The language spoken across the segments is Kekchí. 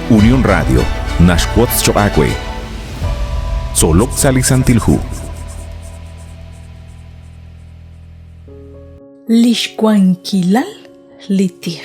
Unión Radio naxwotz choq' aawe. Tzolok sa' li Santil Hu. Lix wankilal li tij.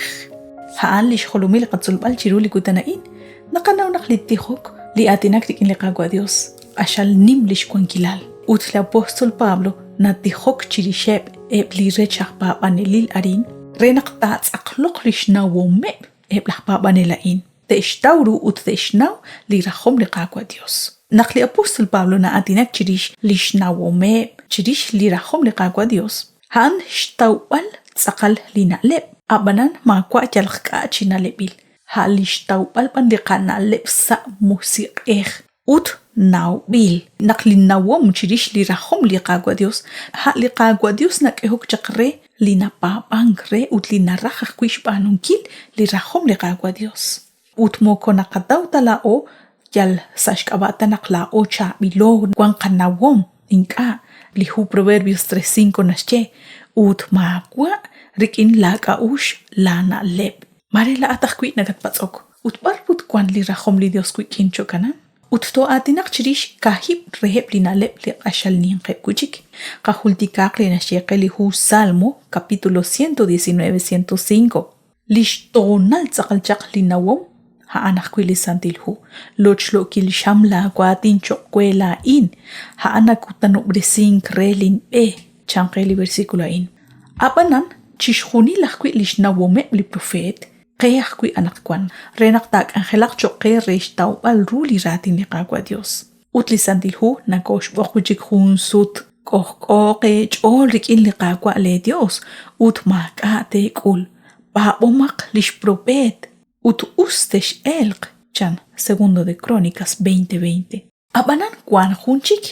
A'an lix jolomil li qatzolb'al chiru li kutan a'in. Naqanaw naq li tijok, li aatinak rik'in li Qaawa' Dios, q'axal nim lix wankilal. Ut li apóstol Pablo natijok chirixeb' eb' li rech aj paab'anelil arin re naq taatz'aqloq lix nawomeb' eb' laj paab'anel a'in, te'xtaw ru ut te'xnaw li rajom li Qaawa' Dios. Naq li apóstol Pablo na'aatinak chirix lix nawomeb' chirix li rajom li Qaawa' Dios, a'an xtawb'al tz'aqal li na'leb', a'b'anan maawa' yalaq k'a' chi na'leb'il, a' li xtawb'al b'an li qana'leb' sa' musiq'ej ut nawb'il naq li nawom chirix li rajom li Qaawa' Dios, a' li Qaawa' Dios nak'ehok chaq re li napaab'ank re ut li naraj ajwi' xb'aanunkil li rajom li Qaawa' Dios. Ut moko naqataw ta laa'o yal sa' xk'ab'a' ta naq laa'o chaab'ilo wan qanawom, ink'a', li hu Proverbios 3:5 naxye, Ut maawa' rik'in laa k'a'uxl laa na'leb'. Maare laa'at ajwi' nakatpatz'ok, Ut b'ar put wank li rajom li Yos wik'in cho'kanan? Ut too'aatinaq chirix kaahib' reheb' li na'leb' li q'axal ninqeb' wi' chik. Qajultikaaq li naxye qe li hu Salmo, capítulo 119, 105. Li xtoonal tz'aqal chaq li nawom, a'an ajwi' li Santil Hu. Lochlo'kil xam laawaatin cho'q we laa'in, a'an nakutanob'resink re linb'e, chan qe li versículo a'in. Ab'anan, chixjunil ajwi' li xnawomeb' li propeet, qe ajwi' anaqwan, re naq taak'anjelaq cho'q qe re xtawb'al ru li raatin li Qaawa' Yos. Ut li Santil Hu nakooxb'oq wi' chik jun sut, K'ojk'ooq eech'ool rik'in li Qaawa' leeYos ut maak'a' teek'ul. Paab'omaq li xpropeet ut us tex'elq, chan Segundo de Crónicas 20:20. Ab'anan wank jun chik,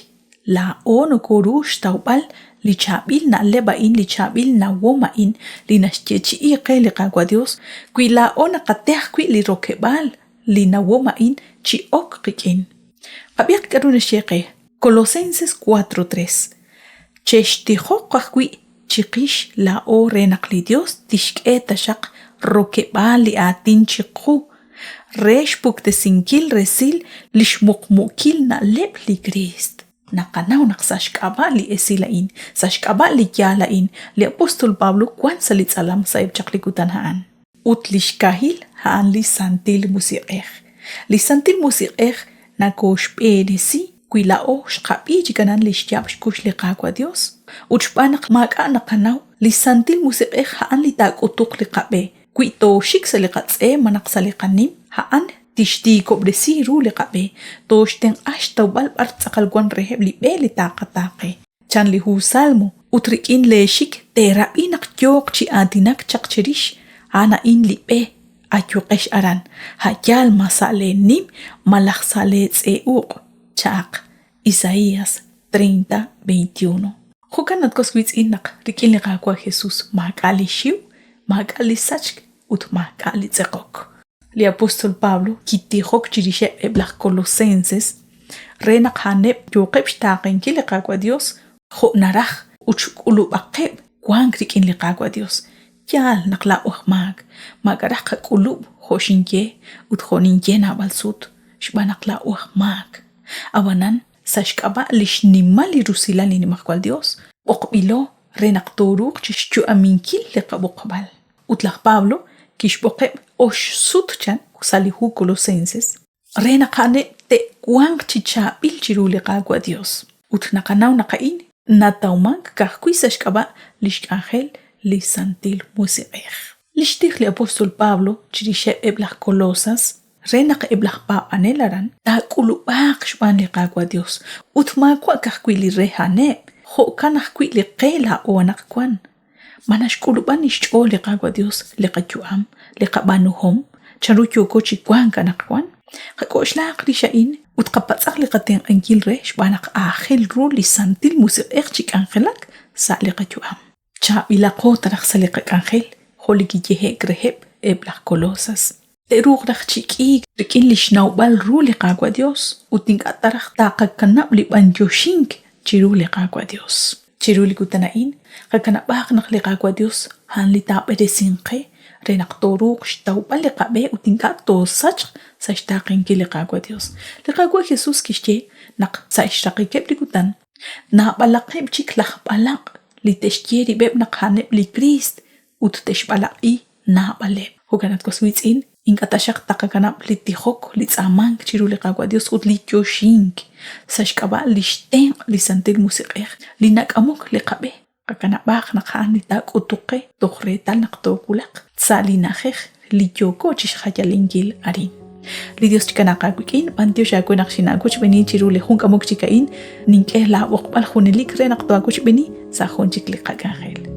laa'o nokooru xtawb'al li chaab'il na'leb' a'in, li chaab'il nawom a'in li naxyeechi'i qe li Qaawa' Yos, wi laa'o naqate ajwi' li rokeb'aal li nawom a'in chi ok qik'in. Qab'ihaq k'aru naxye qe Colosenses 4:3, Chextijoq ajwi' chiqix laa'o re naq li Yos tixk'e taxaq rokeb'aal li aatin chiqu re xpuktesinkil resil li xmuqmuukil na'leb' li Kriist. Naqanaw naq sa' xk'ab'a' li esil a'in, sa' xk'ab'a' li yaal a'in, li apóstol Pablo wank sa' li tz'alam sa'eb' chaq li kutan a'an. Ut li xkahil a'an li Santil Musiq'ej. Li Santil Musiq'ej nakooxb'eresi wi laa'o xqab'i chi kanan li xyaab' xkux li Qaawa' Dios. Ut xb'aan naq maak'a' naqanaw, li Santil Musiq'ej a'an li taak'utuq li qab'e. Wi tooxik sa' li qatz'e malaj sa' li qanim, a'an tixtiikob'resi ru li qab'e, tooxtenq'a xtawb'al b'ar tz'aqal wan reheb' li b'e li taaqataaqe. Chan li hu Salmo, ut rik'in leexik teerab'i naq yooq chi aatinak chaq cherix, a'an a'in li b'e, ayuqex aran, a' yaal ma sa' leenim malaj sa' leetz'e uq', cha'aq. Isaías 30, 21. Jo'kan naq was wiitz'in naq rik'in li Qaawa' Jesus maak'a' li xiw, maak'a' li sachk ut maak'a' li tz'eqok. Li apóstol Pablo kitijok chirixeb' eb' laj Colosenses re naq a'aneb' yooqeb' xtaaqenkil li Qaawa' Dios jo' naraj ut xk'ulub'aqeb' wank rik'in li Qaawa' Dios. Yaal naq laa'o aj maak, maak'a' raj qak'ulub' jo' xinye ut jo' ninye naab'al sut, xb'aan naq laa'o aj maak. Ab'anan, sa' xk'ab'a' li xnimal li rusilal li Nimajwal Dios, b'oqb'ilo re naq tooruuq chi xyu'aminkil li qab'oqb'al. Ut laj Pablo kixb'oqeb' ox sut chan sa' li hu Colosenses re naq a'aneb' te'wanq chi chaab'il chiru li Qaawa' Dios. Ut naqanaw naq a'in natawmank ka'ajwi' sa' xk'ab'a' lix k'anjel li Santil Musiq'ej. Lix tij li apóstol Pablo chirixeb' eb' laj Colosas re naq eb' laj paab'anel aran taak'ulub'aaq xb'aan li Qaawa' Dios, ut maawa' ka'ajwi' li re a'aneb', jo'kan ajwi' li qe laa'o anaqwan. Ma naxk'ulub'a li xch'ool li Qaawa' Dios li qayu'am, li qab'aanuhom, chanru yooko chi wank anaqwan? Qak'oxlaq rix a'in ut qapatz'aq li qatenq'ankil re xb'aan naq aajel ru li Santil Musiq'ej chi k'anjelak sa' li qayu'am. Chaab'ilaqo ta raj sa' li qak'anjel jo' li kiyehe'k reheb' eb' laj Colosas. Te'ruuq raj chi k'iik rik'in li xnawb'al ru li Qaawa' Dios ut ink'a' ta raj taqakanab' li b'antioxink chiru li Qaawa' Dios. Chiru li kutan a'in, qakanab'aq naq li Qaawa' Dios a'an li taab'eresinq qe re naq tooruuq xtawb'al li qab'e ut ink'a' toosachq sa' xtaaqenkil li Qaawa' Dios. Li Qaawa' Jesus kixye naq sa' xraqikeb' li kutan, naab'alaqeb' chik laj b'alaq' li te'xye rib'eb' naq a'aneb' li Kriist ut te'xb'alaq'i naab'aleb'. Jo'kan at was wiitz'in, ink'a' taxaq taqakanab' li tijok, li tz'aamank chiru li Qaawa' Dios ut li yoxink sa' xk'ab'a' lix tenq' li Santil Musiq'ej li nak'amok li qab'e. Qakanab'aaq naq a'an li taak'utuq qe toj reetal naq toowulaq sa' li na'ajej li yooko chixjayalinkil arin. Li Dios chikanaaq aawik'in, b'antiox aawe naq xinaawochb'eeni chiru li jun k'amok chik a'in, nink'e laa b'oqb'al junelik re naq toawochb'eeni sa' jun chik li qak'anjel.